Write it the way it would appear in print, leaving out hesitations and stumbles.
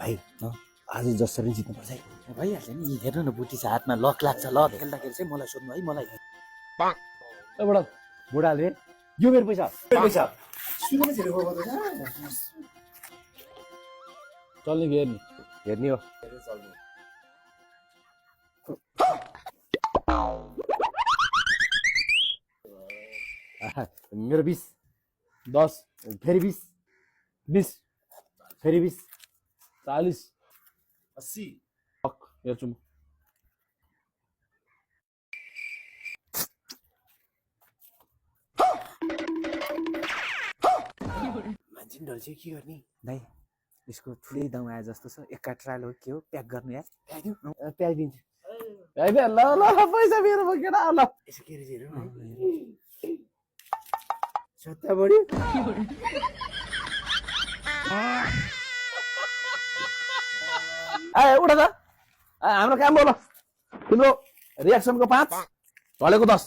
भाइ आज जसरी जित्नुपर्छ है। भइहाल्छ नि। हेर्नु न बुटी छ हातमा, लक लाग्छ। ल खेल्दाखेरि चाहिँ मलाई सोध्नु है, मलाई बुढाले यो मेरो पैसा चल्ने कि हेर्ने? हेर्ने हो। मेरो 20 10 फेरि 20 20 फेरि 20 40 80 हेर्छु म। मान्छे नि ढल्छ के गर्ने दाइ? यसको ठुलै दाउ आए जस्तो छ। एका ट्रायल हो के हो? प्याक गर्नु यार। प्याइदिन्छु। ल ल ल पैसा मेरो बोकेर ल। यसो के रहेछ हेरौँ न। सत्ता बढी उठा त। हाम्रो काम बोल। तिम्रो रियाक्सनको 5 ढलेको 10।